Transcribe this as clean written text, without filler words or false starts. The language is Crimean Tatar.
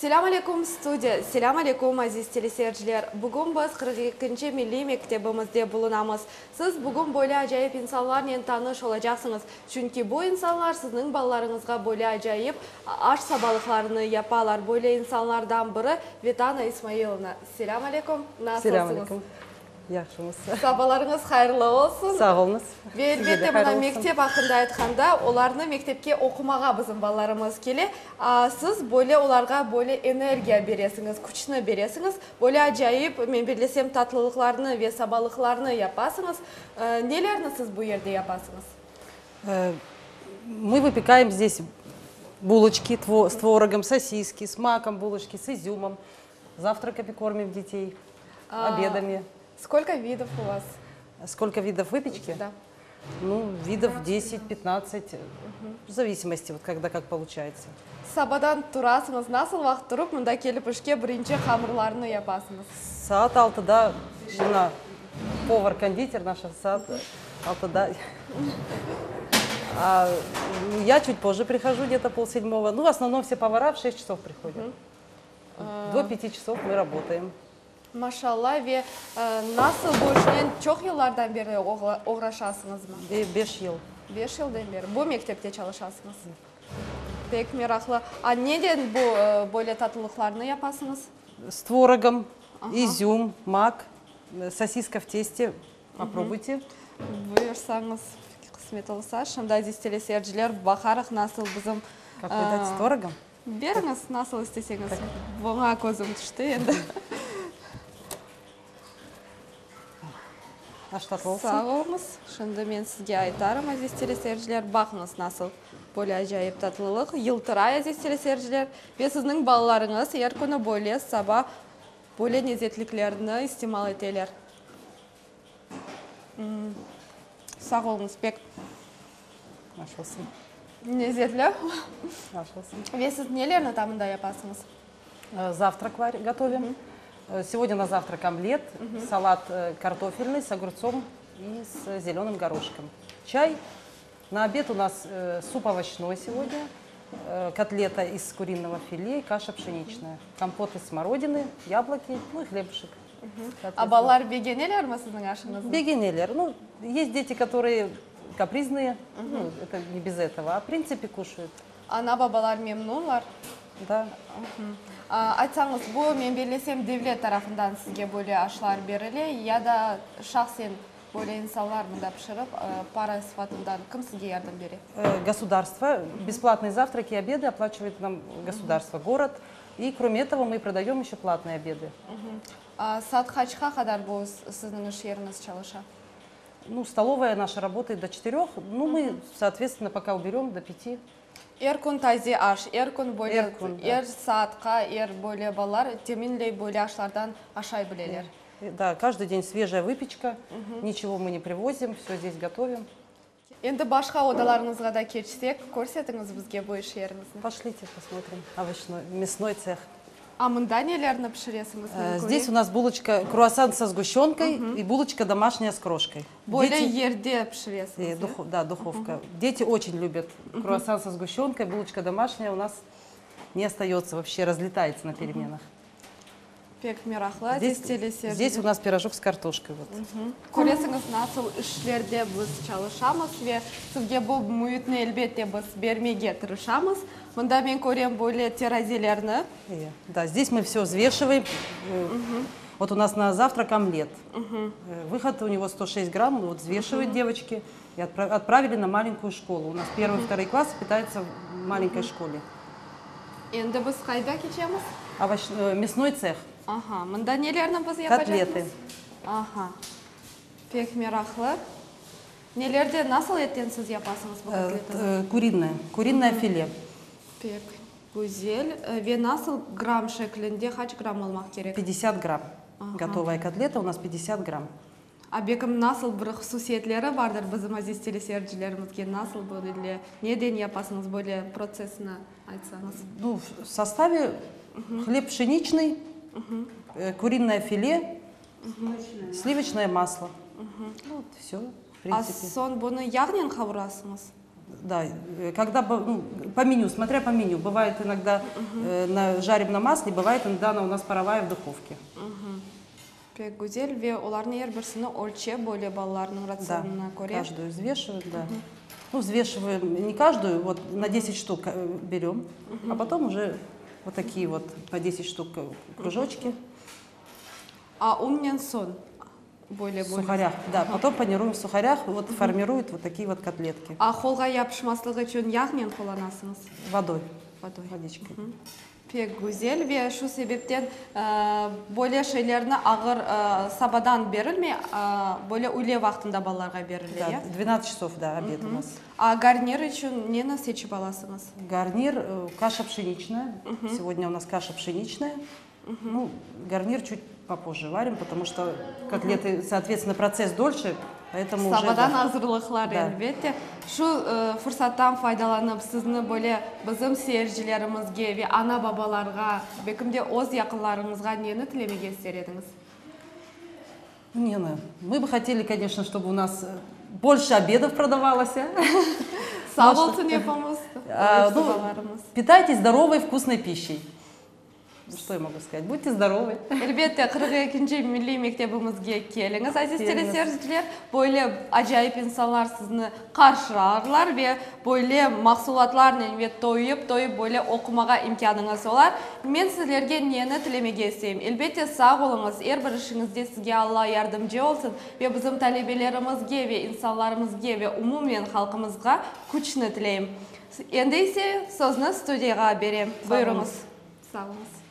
Selâm aleyküm, studiya! Selâm aleyküm, aziz teleseyirciler! Bugün biz qırq ekinci milliy mektebimizde bulunamız. Siz bugün böyle acayip insanlarnen tanış olacaqsıñız, çünki bu insanlar sizniñ balalarıñızğa böyle acayip aş sabalıqlarını yapalar. Böyle insanlardan biri, Vetana İsmailovna. Selâm aleyküm! Selâm Nasılsıñız? aleyküm! Yahşımız. Sabalarıñız hayırlı olsun. Sağ oluñız. Ve elbette, mına mektep aqqında aytqanda, olarnı mektepke oqumağa bizim balalarımız kele. A siz böyle olarğa böyle energiya beresiñiz, küçni beresiñiz. Böyle acayip, men bellesem, tatlılıqlarnı ve sabalıqlarnı yapasıñız. Nelerni siz bu yerde yapasıñız? Мы выпекаем здесь булочки с творогом, сосиски, с маком булочки, с изюмом. Завтраками кормим детей, обедами. Сколько видов у вас? Сколько видов выпечки? Да. Ну, видов 10-15, в зависимости, вот когда как получается. Sabadan turasıñız, nasıl vaqıt turıp, mında kelip işke birinci hamırlarnı yapasıñız? Saat altıda mına povar-konditer naşa saat altıda. A я чуть позже прихожу, где-то полседьмого. Ну, в основном все повара в шесть часов приходят. До пяти часов мы работаем. Maşalla, ve nasıl bu işnen çoq yıllardan beri oğraşasıñızmı? Beş yıl. Beş yıldan beri bu mektepte çalışasıñız. Pek meraqlı. A neden bu böyle tatlılıqlarnı yapasıñız? S tvorogom, izüm, mak, sosiska v teste. Poprobuyte. Buyursañız, qısmet olsa. Şimdi, aziz teleseyirciler, baqarıq nasıl bizim. Kak vı dать, s tvorogom? Beriñiz, nasıl isteseñiz. Buña közüm tüşti endi. Aş tatlı olsun. Sağ oluñız. Şimdi men sizge aytarım, aziz teleseyirciler, baqıñız nasıl böyle acayip tatlılıq yıltıray, aziz teleseyirciler. Ve sizniñ balalarıñız er künü böyle saba böyle nezetliklerni istimal eteler. Sağ oluñız, pek. Aş olsun. Lezetli. Aş olsun. Ve siz nelerni ta mında yapasıñız? Завтрак готовим. Сегодня на завтрак омлет, салат картофельный с огурцом и с зеленым горошком. Чай. На обед у нас суп овощной сегодня, котлета из куриного филе, каша пшеничная, компот из смородины, яблоки, ну и хлебушек. A balalar begenelermi siziñ aşıñıznı? Begeneler. Ну, есть дети, которые капризные, ну, это не без этого, а в принципе кушают. Ana-babalar memnunlar? Да. Aytsañız, bu, men bellesem, devlet tarafından sizge böyle aşlar berile ya da şahsen böyle insanlar mında pişirip, para sıfatından kim sizge yardım bere? Государство. Бесплатные завтраки и обеды оплачивает нам государство, город. И кроме этого мы продаем еще платные обеды. Saat qaçqa qadar bu sizniñ iş yeriñiz çalışa? Ну, столовая наша работает до четырех, ну, мы, соответственно, пока уберем до пяти. Er kün taze aş, er kün böyle, Er kün, da. er saatqa, er böyle balalar teminley böyle aşlardan aşay bileler. Да, каждый день свежая выпечка, ничего мы не привозим, все здесь готовим. Endi başqa odalarıñızğa da keçsek, körsetiñiz bizge bu iş yeriñizni. Poшлите, посмотрим овощной, мясной цех. A mında nelerni pişiresiñiz? Men Здесь у нас булочка, круассан со сгущенкой и булочка домашняя с крошкой. Böyle yerde pişiresiñiz, ya? Да, духовка. Дети очень любят круассан со сгущенкой, булочка домашняя у нас не остается вообще, разлетается на переменах. Pek meraqlı, aziz teleseyirciler. Здесь у нас пирожок с картошкой, вот. Köresiñiz, nasıl işlerde biz çalışamız ve sizge bu müitni, elbette, biz bermege tırışamız. Mında men körem böyle terazelerni. Да, здесь мы все взвешиваем. Вот у нас на завтрак омлет. Выход у него 106 грамм, вот взвешивают девочки и отправили на маленькую школу. У нас первый, второй класс питаются в маленькой школе. Endi biz qayda keçemiz? Овощ, мясной цех. Aha, mında nelerni biz yapacaqmız? Kotlety. Aha, pek meraqlı. Nelerden, nasıl etten siz yapasıñız bu kotletini? Куриное, куриное филе. Pek güzel. Ve nasıl gramm şeklinde, qaç gramm olmaq kerek? 50 gramm. Готовая котлета у нас 50 gramm. A bekim nasıl bir hususiyetleri bardır bizim aziz teleseyircilerimizge, nasıl böyle, neden yapasıñız böyle protsessini aytsañız. Ну, в составе хлеб пшеничный, куриное филе, сливочное масло. Ну, вот все, в A принципе. soñ bunı yağnen qavurasıñız? Да, когда ну, по меню, смотря по меню. Бывает иногда на, жарим на масле, бывает иногда она у нас паровая в духовке. Pek güzel ve olarnıñ er birisini ölçep böyle balalarnıñ ratsionına köre. Да, каждую взвешиваем, да. Ну, взвешиваем не каждую, вот на 10 штук берем, а потом уже вот такие вот по 10 штук кружочки. A unnen soñ böyle В сухарях, да. Потом панируем в сухарях, вот формируют вот такие вот котлетки. A qolğa yapışmaslığı içün yağnen qullanasıñız? Водой. Водой. Водичкой. Pek güzel ve şu sebepten böyle şeylerni ağır sabadan berilmey, böyle üyle vaqtında balalarğa berile, ya? Да, 12 часов, да, обед у нас. A garnir içün neni seçip alasıñız? Гарнир, каша пшеничная. Сегодня у нас каша пшеничная. Ну, гарнир чуть попозже варим, потому что котлеты, соответственно, процесс дольше, поэтому уже... Sabadan azırlıqlar, elbette. Şu fırsattan faydalanıp, sizni böyle bizim seyircilerimizge ve ana-babalarğa, belkim de öz yaqınlarıñızğa neni tilemege ister ediñiz? Neni? Мы бы хотели, конечно, чтобы у нас больше обедов продавалось. Sağ olsun epimiz, ну, питайтесь здоровой, вкусной пищей. Что я могу сказать? Будьте здоровы. Elbette, 42-nci milliy mektebimizge keliñiz, aziz teleseyirciler. Böyle acayip insanlar sizni qarşılarlar ve böyle mahsulatlarnen ve toyıp-toyıp böyle oqumağa imkânıñız olar. Men sizlerge neni tilemege isteyim? Elbette, sağ oluñız, er bir işiñizde sizge Alla yardımcı olsun ve bizim talebelerimizge ve insanlarımızge ve umumen halqımızğa küçni tileyim. Endi ise sözni studiyağa berem. Buyurıñız. Sağ oluñız.